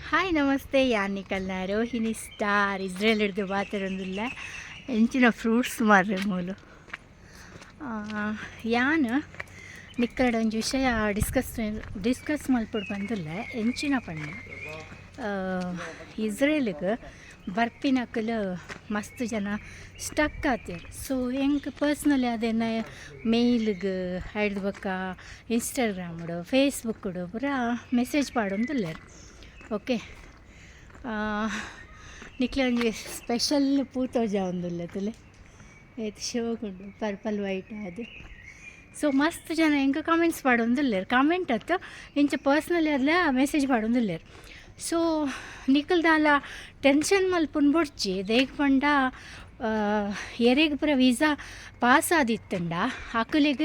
Hi, namaste. ಯಾನ್ ನಿಕಲ್ನ Rohini star. Israel ಹಿಡ್ದು ಬಾತೆರೊಂದುಲ್ಲ. ಎಂಚಿನ ಫ್ರೂಟ್ಸ್ ಮಾರ್ರೆ ಮೂಲು. ಯಾನ್ ನಿಕ್ಕಡ ಒಂಜಿ ವಿಷಯ ಡಿಸ್ಕಸ್ ಡಿಸ್ಕಸ್ ಮಲ್ಪೊಡು ಬಂದಿಲ್ಲ. ಎಂಚಿನ ಪಂಡ, ಇಸ್ರೇಲ್ಗೆ ಬರ್ಪಿನಕುಲು ಮಸ್ತ್ ಜನ ಸ್ಟಕ್ ಆತೆರ್. ಸೊ ಎಂಕ್ ಪರ್ಸ್ನಲಿ ಅದೇನ ಮೇಲ್ಗ್ ಐಡ್ದ್ ಬೊಕ್ಕ ಇನ್ಸ್ಟಾಗ್ರಾಮ್ಡ್, ಫೇಸ್ಬುಕ್ಡ್ ಪೂರ ಮೆಸೇಜ್ ಪಾಡೊಂದುಲ್ಲೆರ್. ಓಕೆ, ನಿಕ್ಲೆ ಒಂಜಿ ಸ್ಪೆಷಲ್ ಪೂ ತೋಜಾವೊಂದುಲ್ಲೆ. ತೂಲೆ, ಏತ್ ಶೋಕುಂಡು, ಪರ್ಪಲ್ ವೈಟ್ ಆದ್. ಸೊ ಮಸ್ತ್ ಜನ ಎಂಕ್ ಕಾಮೆಂಟ್ಸ್ ಪಾಡೊಂದುಲ್ಲೆರ್. ಕಾಮೆಂಟ್ ಅತ್ತ್, ಇಂಚ ಪರ್ಸ್ನಲಿ ಆದ್ಲ ಮೆಸೇಜ್ ಪಾಡೊಂದುಲ್ಲೆರ್. ಸೊ ನಿಕುಲು ದಾಲ ಟೆನ್ಷನ್ ಮಲ್ಪುನು ಬೊಡ್ಚಿ. ದಾಯೆಗ್ ಪಂಡ, ಎರೆಗ್ ಪೂರ ವೀಸಾ ಪಾಸ್ ಆದಿತ್ತುಂಡ ಅಕುಲೆಗ್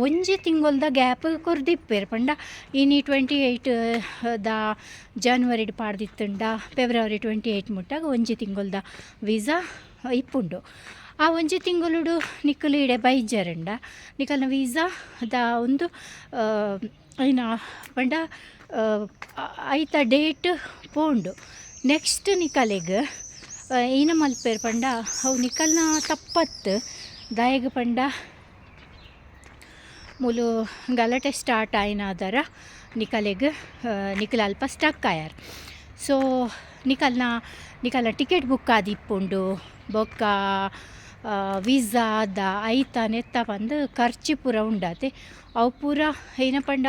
ಒಂಜಿ ತಿಂಗೊಲ್ದ ಗ್ಯಾಪ್ ಕೊರ್ದಿಪ್ಪೆರ್. ಪಂಡ ಇನಿ 28 ದ ಜಾನ್ವರಿಡ್ ಪಾಡ್ದಿತ್ತುಂಡ, ಫೆಬ್ರವರಿ 28 ಮುಟ್ಟ ಒಂಜಿ ತಿಂಗೊಲ್ದ ವೀಸಾ ಇಪ್ಪುಂಡು. ಆ ಒಂಜಿ ತಿಂಗೊಲುಡು ನಿಕುಲು ಇಡೆ ಬೈಜರಂಡ, ನಿಕಲ್ನ ವೀಸಾ ದ ಒಂದು ಐನ ಪಂಡ ಐತ ಡೇಟ್ ಪೋಂಡು. ನೆಕ್ಸ್ಟ್ ನಿಕಲೆಗ್ ಏನ ಮಲ್ಪೆರ್ ಪಂಡ, ಅವು ನಿಕಲ್ನ ತಪ್ಪತ್ತು. ದಾಯೆಗ್ ಪಂಡ, ಮೂಲು ಗಲಾಟೆ ಸ್ಟಾರ್ಟ್ ಆಯಿನಾದರ ನಿಕಲೆಗ್ ನಿಕಲ್ ಅಲ್ಪ ಸ್ಟಕ್ ಆಯಾರ್. ಸೊ ನಿಕಲ್ನ ನಿಕಲ್ನ ಟಿಕೆಟ್ ಬುಕ್ ಆದಿಪ್ಪುಂಡು, ಬೊಕ್ಕ ವೀಸಾದ ಐತ ನೆತ್ತ ಪಂದ್ ಖರ್ಚು ಪೂರ ಉಂಡಾತೆ. ಅವು ಪೂರ ಏನ ಪಂಡ,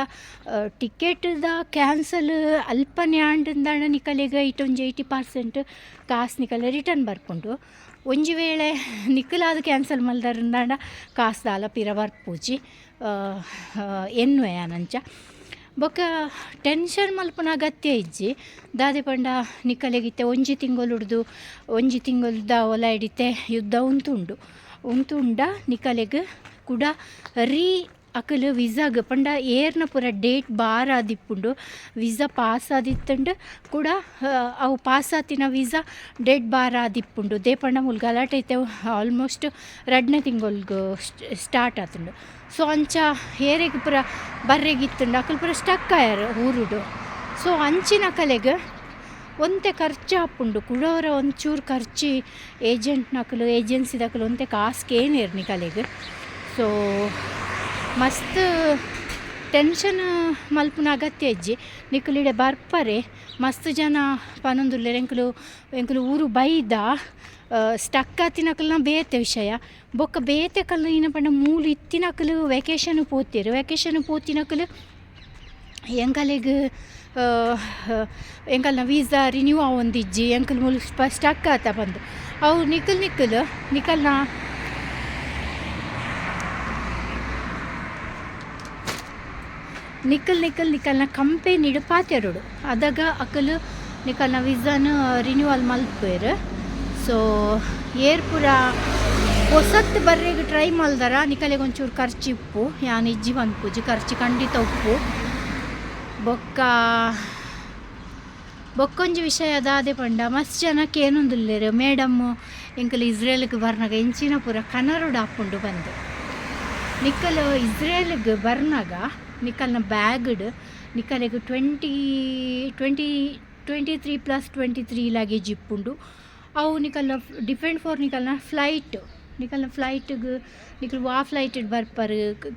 ಟಿಕೆಟ್ದ ಕ್ಯಾನ್ಸಲ್ ಅಲ್ಪನೆ ಆಂಡಂದಾಂಡ ನಿಕಲೆಗ್ ಐಟ್ ಒಂಜಿ 80% ಕಾಸ್ ನಿಕಲೆ ರಿಟರ್ನ್ ಬರ್ಪುಂಡು. ಒಂಜಿ ವೇಳೆ ನಿಕಲಾದ್ ಕ್ಯಾನ್ಸಲ್ ಮಲ್ದರಿಂದಾಂಡ ಕಾಸ್ ದಾಲ ಪಿರ ಬರ್ಪುಜಿ ಎನ್ನುವೆ ಯಾನಂಚ. ಬೊಕ್ಕ ಟೆನ್ಷನ್ ಮಲ್ಪುನ ಅಗತ್ಯ ಇಜ್ಜಿ. ದಾದೆ ಪಂಡ, ನಿಕಲೆಗ್ ಇತ್ತೆ ಒಂಜಿ ತಿಂಗೊಲುಡ್ದು ಒಂಜಿ ತಿಂಗೊಲ್ದ ಒಲಾಯಿಡಿತ್ತೆ ಯುದ್ಧ ಉಂತುಂಡು. ಉಂತುಂಡ ನಿಕಲೆಗ್ ಕುಡ ರೀ ಅಕುಲು ವೀಸಾಗ್ ಪಂಡ ಏರ್ನ ಪೂರ ಡೇಟ್ ಬಾರ್ ಆದಿಪ್ಪುಂಡು, ವೀಸಾ ಪಾಸ್ ಆದಿತ್ತುಂಡು ಕೂಡ ಅವು ಪಾಸ್ ಆತಿನ ವೀಸಾ ಡೇಟ್ ಬಾರ್ ಆದಿಪ್ಪುಂಡು. ದಾಯೆ ಪಂಡ ಮೂಲು ಗಲಾಟೆ ಇತ್ತೆ ಆಲ್ಮೋಸ್ಟ್ ರಡ್ಡನೇ ತಿಂಗೊಲ್ಗು ಸ್ಟಾರ್ಟ್ ಆತುಂಡು. ಸೊ ಅಂಚ ಏರೆಗ್ ಪೂರ ಬರ್ರೆಗಿತ್ತುಂಡು, ಅಕುಲು ಪೂರ ಸ್ಟಕ್ ಆಯೆರ್ ಊರುಡು. ಸೊ ಅಂಚಿನಕಲೆಗ್ ಒಂತೆ ಖರ್ಚು ಆಪುಂಡು. ಕುಡೊರ ಒಂಚೂರು ಖರ್ಚಿ ಏಜೆಂಟ್ನಕುಲು, ಏಜೆನ್ಸಿದಕುಲು ಒಂತೆ ಕಾಸ್ ಕೇನೇರ್ ನಿಕಲೆಗ್. ಸೊ ಮಸ್ತ್ ಟೆನ್ಷನ್ ಮಲ್ಪುನ ಅಗತ್ಯ ಇಜ್ಜಿ. ನಿಕುಲು ಇಡೆ ಬರ್ಪರೆ. ಮಸ್ತ್ ಜನ ಪನೊಂದುಲ್ಲೆರ್, ಎಂಕುಲು ಎಂಕುಲು ಊರು ಬೈದ. ಸ್ಟಕ್ ಆತಿನಕಲ್ನ ಬೇತೆ ವಿಷಯ. ಬೊಕ್ಕ ಬೇತೆ ಕಲ್ಲು ಏನ ಪಂಡ, ಮೂಲು ಇತ್ತಿನಕುಲು ವೆಕೇಶನ್ ಪೋತೆರ್. ವೆಕೇಶನ್ ಪೋತಿನಕುಲು ಎಂಕಲೆಗ್ ಎಂಕಲ್ನ ವೀಸಾ ರಿನ್ಯೂ ಆವೊಂದಿಜ್ಜಿ, ಎಂಕುಲು ಮೂಲು ಸ್ಟಕ್ ಆತ ಪಂದ್. ಅವು ನಿಕುಲು ನಿಕುಲು ನಿಕಲ್ನ ನಿಕಲ್ ನಿಕಲ್ ನಿಕಲ್ನ ಕಂಪೆನಿಡ್ ಪಾತೆರೊಡು. ಅದಗ ಅಕುಲು ನಿಕಲ್ನ ವೀಸಾನ್ ರಿನ್ಯೂವಲ್ ಮಲ್ಪುವೆರ್. ಸೊ ಏರ್ ಪೂರ ಪೊಸತ್ ಬರ್ರೆಗ್ ಟ್ರೈ ಮಲ್ದರ, ನಿಕಲೆಗ್ ಒಂಚೂರು ಖರ್ಚು ಇಪ್ಪು. ಯಾನ್ ಇಜ್ಜಿ ಪನ್ಪುಜಿ, ಖರ್ಚು ಖಂಡಿತ ಉಪ್ಪು. ಬೊಕ್ಕ ಬೊಕ್ಕೊಂಜಿ ವಿಷಯ ದಾದೆ ಪಂಡ, ಮಸ್ತ್ ಜನ ಕೇನೊಂದುಲ್ಲೆರ್, ಮೇಡಮ್, ಎಂಕುಲು ಇಸ್ರೇಲ್ಗ್ ಬರ್ನಗ ಎಂಚಿನ ಪೂರ ಕನರೊಡು ಆಪುಂಡು ಪಂದ್. ನಿಕಲ್ ಇಸ್ರೇಲ್ಗ್ ಬರ್ನಗ ನಿಕಲ್ನ ಬ್ಯಾಗ್ಡ್ ನಿಕಲೆಗ್ 20 20 23 plus 23 luggage ಇಪ್ಪುಂಡು. ಅವು ನಿಕಲ್ನ ಡಿಪೆಂಡ್ ಫಾರ್ ನಿಕಲ್ನ ಫ್ಲೈಟ್. ನಿಕಲ್ನ ಫ್ಲೈಟ್ಗ್ ನಿಕುಲು ವಾ ಫ್ಲೈಟ್ ಬರ್ಪರ್.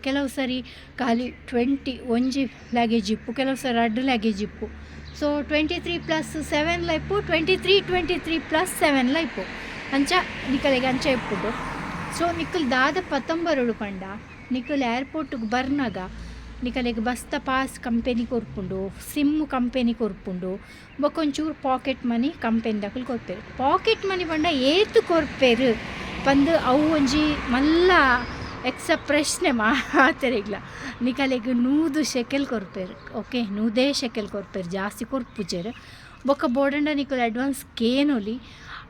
ಕೆಲವು ಸರಿ ಖಾಲಿ 20 ಒಂಜಿ ಲಗೇಜ್ ಇಪ್ಪು, ಕೆಲವು ಸರಿ ರಡ್ಡ್ ಲಗೇಜ್ ಇಪ್ಪು. ಸೊ 23 ಪ್ಲಸ್ 7 ಲ ಇಪ್ಪು, 23 23 ಪ್ಲಸ್ 7 ಲ ಇಪ್ಪು. ಅಂಚ ನಿಕಲೆಗ್ ಅಂಚ ಇಪ್ಪುಂಡು. ಸೊ ನಿಕುಲು ದಾದ ಪತೊಂಬರೊಡು ಪಂಡ, ನಿಕುಲು ಏರ್ಪೋರ್ಟ್ಗೆ ಬರ್ನಗ ನಿಕಲೆಗ್ ಬಸ್ತ ಪಾಸ್ ಕಂಪೆನಿ ಕೊರ್ಪುಂಡು, ಸಿಮ್ ಕಂಪೆನಿ ಕೊರ್ಪುಂಡು, ಬೊಕ್ಕ ಒಂಚೂರು ಪಾಕೆಟ್ ಮನಿ ಕಂಪೆನಿದಕುಲು ಕೊರ್ಪೆರ್. ಪಾಕೆಟ್ ಮನಿ ಪಂಡ ಏತ್ ಕೊರ್ಪೆರ್ ಪಂದ್ ಅವು ಒಂಜಿ ಮಲ್ಲ ಎಕ್ಸ ಪ್ರಶ್ನೆ ಮಾತೆರೆಗ್ಲ. ನಿಕಲೆಗ್ 100 ಶೆಕೆಲ್ ಕೊರ್ಪೆರ್, ಓಕೆ? 100 ಶೆಕೆಲ್ ಕೊರ್ಪೆರ್, ಜಾಸ್ತಿ ಕೊರ್ಪುಜೆರ್. ಬೊಕ್ಕ ಬೋಡಂಡ ನಿಕುಲು ಅಡ್ವಾನ್ಸ್ ಕೇನೊಲಿ.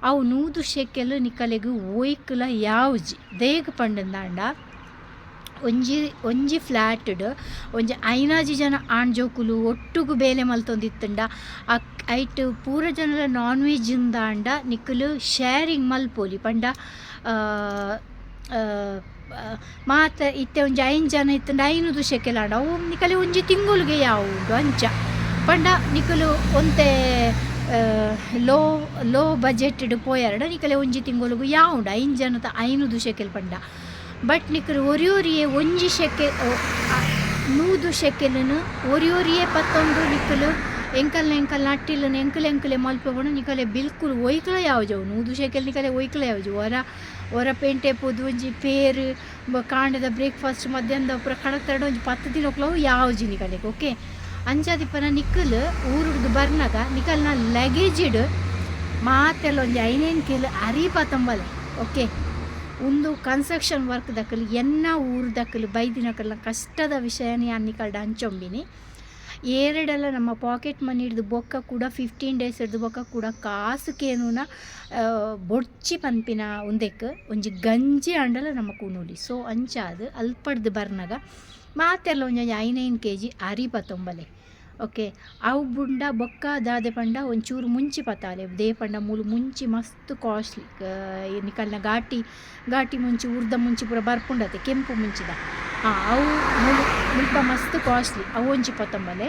ಅವು 100 ಶೆಕೆಲ್ ನಿಕಲೆಗ್ ಒಯ್ಕ್ಲ ಯಾವುಜಿ. ದಾಯೆಗ್ ಪಂಡಂದಾಂಡ, ಒಂಜಿ ಒಂಜಿ ಫ್ಲ್ಯಾಟ್ಡ್ ಒಂಜಿ ಐನಾಜಿ ಜನ ಆಣ್ ಜೋಕುಲು ಒಟ್ಟುಗು ಬೇಲೆ ಮಲ್ತೊಂದಿತ್ತುಂಡ, ಅಕ್ ಐಟ್ ಪೂರ ಜನಲ ನಾನ್ ವೆಜ್ ಇಂದಾಂಡ ನಿಕುಲು ಶೇರಿಂಗ್ ಮಲ್ಪೊಲಿ. ಪಂಡ ಮಾತ ಇತ್ತೆ ಒಂಜಿ ಐನ್ ಜನ ಇತ್ತುಂಡ 500 ಶೆಕೆಲ್ ಆಂಡ, ಅವು ನಿಕಲೆ ಒಂಜಿ ತಿಂಗೊಲುಗೆ ಯಾವುಂಡು. ಅಂಚ ಪಂಡ ನಿಕುಲು ಒಂತೆ ಲೋ ಲೋ ಬಜೆಟ್ಡ್ ಪೋಯರ್ಡ ನಿಕಲೆ ಒಂಜಿ ತಿಂಗೊಲುಗು ಯಾವುಂಡು ಐನ್ ಜನತ 500 ಶೆಕೆಲ್ ಪಂಡ. ಬಟ್ ನಿಕುಲು ಒರಿ ಒರಿಯೇ ಒಂಜಿ ಶೆಕೆ 100 ಶೆಕೆಲ್ನ್ ಒರಿ ಒರಿಯೇ ಪತ್ತೊಂದು ನಿಕುಲು ಎಂಕಲ್ನ ಎಂಕಲ್ನ ಅಟ್ಟಿಲ್ನ ಎಂಕುಲು ಎಂಕುಲೆ ಮಲ್ಪೊಡು. ನಿಕಲೆ ಬಿಲ್ಕುಲ್ ಒಯ್ಕ್ಲ ಯಾವ್ಜವು 100 ಶೆಕೆಲ್ ನಿಕಲೆ ಒಯ್ಕ್ಲ ಯಾವ್ಜು. ಒರ ಒರ ಪೇಂಟೆ ಪೋದು ಒಂಜಿ ಪೇರ್ ಕಾಂಡೆದ ಬ್ರೇಕ್ಫಾಸ್ಟ್ ಮಧ್ಯಾಹ್ನದ ಪೂರ ಕಡತರಡ ಒಂಜಿ 10 ದಿನಕ್ಲವು ಯಾವ್ಜಿ ನಿಕಲೆಗ್. ಓಕೆ, ಅಂಚಾದಿಪ್ಪನ ನಿಕ್ಕಲು ಊರುಡ್ದು ಬರ್ನಗ ನಿಕಲ್ನ ಲಗೇಜಿಡ್ ಮಾತೆಲ್ಲ ಒಂಜಿ 5 ಕಿಲೋ ಅರಿ ಪತಂಬಲೆ. ಓಕೆ, ಉಂದು ಕನ್ಸ್ಟ್ರಕ್ಷನ್ ವರ್ಕ್ ದಕಲು ಎನ್ನ ಊರು ದಕಲು ಬೈದಿನಕಲ್ನ ಕಷ್ಟದ ವಿಷಯನೇ ಯಾನ್ ನಿಕಲ್ಡ ಅಂಚೊಂಬಿನಿ. ಏರೆಡೆಲ್ಲ ನಮ್ಮ ಪಾಕೆಟ್ ಮನಿ ಹಿಡ್ದು ಬೊಕ್ಕ ಕೂಡ 15 ಡೇಸ್ ಹಿಡ್ದು ಬೊಕ್ಕ ಕೂಡ ಕಾಸು ಕೇನುನ ಬೊಡ್ಚಿ ಪನ್ಪಿನ ಉಂದೆಕ್ ಒಂಜಿ ಗಂಜಿ ಆಂಡಲ ನಮ್ಮ ಕೂನೊಲಿ. ಸೊ ಅಂಚಾದ್ ಅಲ್ಪಡ್ದು ಬರ್ನಗ ಮಾತೆಲ್ಲ ಒಂಜೊಂಜಿ 5 ಕೆಜಿ ಅರಿ ಪತೊಂಬಲೆ. ಓಕೆ, ಅವು ಬುಂಡ ಬೊಕ್ಕ ದಾದೆ ಪಂಡ ಒಂಚೂರು ಮುಂಚಿ ಪತ್ತಾಲೆ. They ಪಂಡ ಮೂಲು ಮುಂಚಿ ಮಸ್ತ್ ಕಾಸ್ಟ್ಲಿ. ನಿಕಲ್ನ ಘಾಟಿ ಘಾಟಿ ಮುಂಚಿ ಉರ್ದ ಮುಂಚಿ ಪೂರ ಬರ್ಪುಂಡತೆ ಕೆಂಪು ಮುಂಚಿದ ಅವು ಮೂಲು ಮುಲ್ಪ ಮಸ್ತ್ ಕಾಸ್ಟ್ಲಿ. ಅವು ಒಂಜಿ ಪತ್ತೊಂಬಲೆ.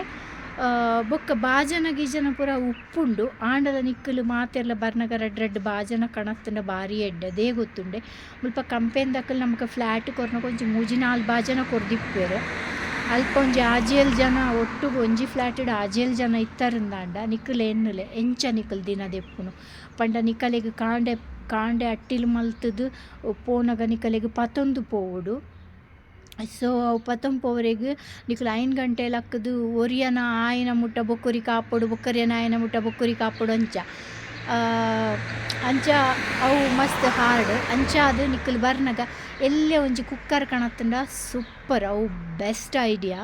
ಬೊಕ್ಕ ಬಾಜನ ಗೀಜನ ಪೂರ ಉಪ್ಪುಂಡು. ಆಂಡಲ ನಿಕ್ಕಲು ಮಾತೆರ್ಲ ಬರ್ನಗ ರಡ್ಡ್ ರಡ್ಡ್ ಬಾಜನ ಕಣತ್ತಂಡ ಬಾರಿ ಎಡ್ಡೆ. ಅದೇ ಗೊತ್ತುಂಡೆ ಮುಲ್ಪ ಕಂಪೆನ್ದಕಲ್ ನಮಕ್ ಫ್ಲ್ಯಾಟ್ ಕೊರ್ನಗ ಒಂಜಿ 3-4 ಬಾಜನ ಕೊರ್ದಿಪ್ಪೆರ್. ಅಲ್ಪ ಒಂಜಿ 6-7 ಜನ ಒಟ್ಟುಗು ಒಂಜಿ ಫ್ಲ್ಯಾಟೆಡ್ 6-7 ಜನ ಇತ್ತರಿಂದಾಂಡ ನಿಕ್ಕುಲು ಎನ್ನುಲೆ ಎಂಚ ನಿಕ್ಕುಲು ದಿನ ದೆಪ್ಪುನು ಪಂಡ ನಿಕಲೆಗ್ ಕಾಂಡೆ ಕಾಂಡೆ ಅಟ್ಟಿಲು ಮಲ್ತುದು ಪೋನಗ ನಿಕಲೆಗ್ ಪತೊಂದು ಪೋವೊಡು. ಸೊ ಅವು ಪತೊಂದು ಪೋವರೆಗ್ ನಿಕುಲು 5 ಗಂಟೆ ಲಕ್ಕುದು ಒರಿಯನ ಆಯಿನ ಮುಟ್ಟ ಬೊಕ್ಕೊರಿ ಕಾಪೊಡು, ಬೊಕ್ಕರಿಯನ ಆಯಿನ ಮುಟ್ಟ ಬೊಕ್ಕೊರಿ ಕಾಪೊಡು ಅಂಚ ಅಂಚ ಅವು ಮಸ್ತ್ ಹಾರ್ಡ್. ಅಂಚಾದ್ ನಿಕುಲು ಬರ್ನಗ ಎಲ್ಲೆ ಒಂಜಿ ಕುಕ್ಕರ್ ಕಣತ್ತುಂಡ ಸೂಪರ್, ಅವು ಬೆಸ್ಟ್ ಐಡಿಯಾ.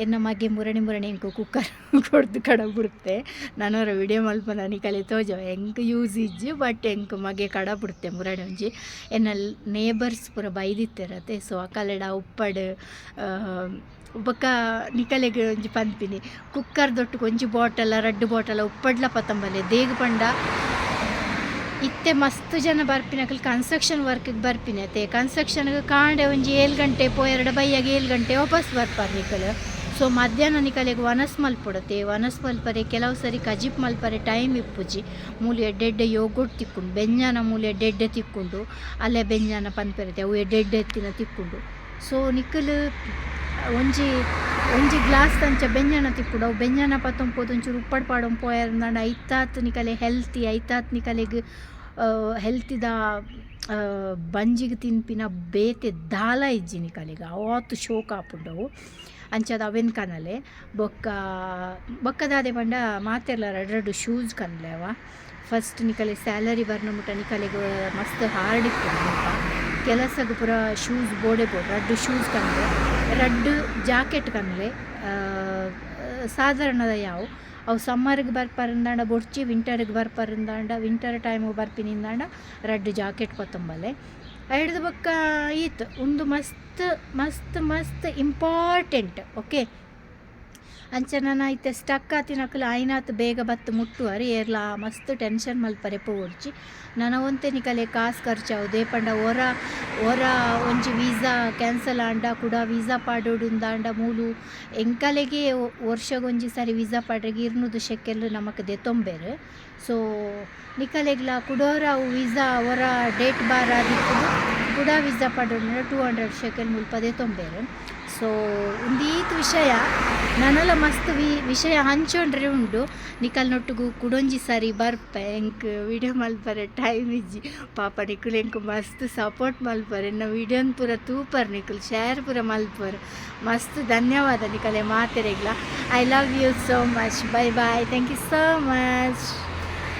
ಎನ್ನ ಮಗೆ ಮುರಣಿ ಮುರಣಿ ಎಂಕು ಕುಕ್ಕರ್ ಕೊಡ್ದು ಕಡ ಬಿಡುತ್ತೆ. ನಾನವರ ವಿಡಿಯೋ ಮಲ್ಪ ನಿಕಲೆ ತೋಜವ ಎಂಕ್ ಯೂಸ್ ಇಜ್ಜಿ, ಬಟ್ ಎಂಕ್ ಮಗೆ ಕಡ ಬಿಡುತ್ತೆ ಮುರಣಿ ಒಂಜಿ. ಎನ್ನ ನೇಬರ್ಸ್ ಪೂರ ಬೈದಿತ್ತೆರತೆ. ಸೊ ಅಕಲೆಡ ಉಪ್ಪಡ್ ಬೊಕ್ಕ ನಿಕಲೆಗ್ ಒಂಜಿ ಪನ್ಪಿನಿ ಕುಕ್ಕರ್ ದೊಟ್ಟುಗು ಒಂಜಿ ಬಾಟಲ ರಡ್ಡ್ ಬಾಟಲ ಉಪ್ಪಡ್ಲ ಪತಂಬಲೆ. ದೇಗ್ ಪಂಡ ಇತ್ತೆ ಮಸ್ತ್ ಜನ ಬರ್ಪಿನಕಲ್ ಕನ್ಸ್ಟ್ರಕ್ಷನ್ ವರ್ಕ್ಗೆ ಬರ್ಪಿನಿ ಅತ್ತೆ. ಕನ್ಸ್ಟ್ರಕ್ಷನ್ಗೆ ಕಾಂಡೆ ಒಂಜಿ 7 ಗಂಟೆ ಪೋಯೆರಡ ಬಯ್ಯಾಗ 7 ಗಂಟೆ ವಾಪಸ್ ಬರ್ಪಾರ್ ನಿಕಲ್. ಸೊ ಮಧ್ಯಾಹ್ನ ನಿಕಲೆಗ್ ವನಸ್ ಮಲ್ಪೊಡತೆ. ವನಸ್ ಮಲ್ಪರೆ ಕೆಲವು ಸರಿ ಕಜಿಪ್ ಮಲ್ಪರೆ ಟೈಮ್ ಇಪ್ಪುಜಿ. ಮೂಲು ಎಡ್ಡೆ ಯೋಗುರ್ಟ್ ತಿಕ್ಕುಂಡು, ಬೆಂಜಾನ ಮೂಲು ಎಡ್ಡೆ ತಿಕ್ಕುಂಡು, ಅಲ್ಲೇ ಬೆಂಜಾನ ಪನ್ಪೆರತೆ ಅವು ಎಡ್ಡೆ ಎತ್ತಿನ ತಿಕ್ಕುಂಡು. ಸೊ ನಿಕಲ್ ಒಂಜಿ ಒಂಜಿ ಗ್ಲಾಸ್ ತಂಚ ಬೆಂಜಾನ ತಿಕ್ಕುಂಡು. ಅವು ಬೆಂಜಾನ ಪತ್ತೊಂಪೋದು ಒಂಚೂರು ಉಪ್ಪಡ್ ಪಾಡೊಂದು ಪೋಯೆರಂದಾಂಡ ಐತಾತ್ ನಿಕಲೆ ಹೆಲ್ತಿ, ಐತಾತ್ ನಿಕಲೆಗ್ ಹೆಲ್ತಿದ ಬಂಜಿಗೆ ತಿನ್ಪಿನ ಬೇತೆ ದಾಲ ಇಜ್ಜಿ ನಿಕಲೆಗ್, ಆತು ಶೋಕ್ ಆಪುಂಡು ಅವು. ಅಂಚಾದ್ ಅವೆನ್ ಕನಲೆ. ಬೊಕ್ಕ ಬೊಕ್ಕ ದಾದೆ ಪಂಡ ಮಾತೆರ್ಲ ರಡ್ಡ್ ರಡ್ಡ್ ಶೂಸ್ ಕನಲೆ. ಅವ ಫಸ್ಟ್ ನಿಕಲೆ ಸ್ಯಾಲರಿ ಬರ್ನ ಮುಟ್ಟ ನಿಕಲೆಗ್ ಮಸ್ತ್ ಹಾರ್ಡ್ ಇಪ್ಪುಂಡು. ಮುಲ್ಪ ಕೆಲಸಗ್ ಪೂರ ಶೂಸ್ ಬೋಡೆ ಬೋಡು. ರಡ್ಡ್ ಶೂಸ್ ಕನಲೆ, ರಡ್ಡ್ ಜಾಕೆಟ್ ಕನಲೆ. ಸಾಧಾರಣದ ಯಾವು ಅವು ಸಮ್ಮರ್ಗೆ ಬರ್ಪರಿಂದಾಂಡ ಬೊಡ್ಚಿ, ವಿಂಟರ್ಗೆ ಬರ್ಪರಿಂದಾಂಡ ವಿಂಟರ್ ಟೈಮ್ ಬರ್ಪಿನಿಂದಾಂಡ ರಡ್ಡ್ ಜಾಕೆಟ್ ಪತ್ತೊಂಬಲೆ. ಐಡ್ದ್ ಬೊಕ್ಕ ಈತ್ ಉಂದು ಮಸ್ತ್ ಮಸ್ತ್ ಮಸ್ತ್ ಇಂಪಾರ್ಟೆಂಟ್. ಓಕೆ, ಅಂಚ ನನ ಇತ್ತೆ ಸ್ಟಕ್ ಆತಿನಕುಲು ಆಯಿನಾತ್ ಬೇಗ ಬತ್ತು ಮುಟ್ಟುವರ್. ಏರ್ಲಾ ಮಸ್ತ್ ಟೆನ್ಷನ್ ಮಲ್ಪರೆ ಪೋವೊಡ್ಚಿ. ನನ ಒಂತೆ ನಿಕಲೆ ಕಾಸ್ ಖರ್ಚಾವು. ದೇಪಂಡ ಒರ ಒರ ಒಂಜಿ ವೀಸಾ ಕ್ಯಾನ್ಸಲ್ ಆಂಡ ಕೂಡ ವೀಸಾ ಪಾಡೊಡುಂದಾಂಡ ಮೂಲು ಎಂಕಲೆಗೆ ವರ್ಷಗೊಂಜಿ ಸಾರಿ ವೀಸಾ ಪಾಡ್ರೆಗ್ 200 ಶೆಕೆಲ್ ನಮಕ್ ದೆತೊಂಬೆರ್. ಸೊ ನಿಕಲೆಗ್ಲ ಕುಡೋರ ಅವು ವೀಸಾ ಒರ ಡೇಟ್ ಬಾರ್ ಆದಿಪ್ಪುಂಡು, ಕುಡ ವೀಸಾ ಪಾಡೊಂಡ 200 ಶೆಕೆಲ್ ಮುಲ್ಪ ದೆತೊಂಬೆರ್. ಸೊ ಉಂದೀತ್ ವಿಷಯ ನನಲ ಮಸ್ತ್ ವಿಷಯ ಹಂಚೊಂಡ್ರೆ ಉಂಡು. ನಿಕಲ್ನೊಟ್ಟುಗು ಕುಡೊಂಜಿ ಸಾರಿ ಬರ್ಪೆ. ಎಂಕ್ ವಿಡಿಯೋ ಮಲ್ಪರೆ ಟೈಮ್ ಇಜ್ಜಿ. ಪಾಪ ನಿಕುಲು ಎಂಕ್ ಮಸ್ತ್ ಸಪೋರ್ಟ್ ಮಲ್ಪರ್, ಎನ್ನ ವಿಡಿಯೋನ್ ಪೂರ ತೂಪರ್, ನಿಕುಲು ಶೇರ್ ಪೂರ ಮಲ್ಪರ್. ಮಸ್ತ್ ಧನ್ಯವಾದ ನಿಕಲೆ ಮಾತೆರೆಗ್ಲ. I love you so much. Bye bye. Thank you so much.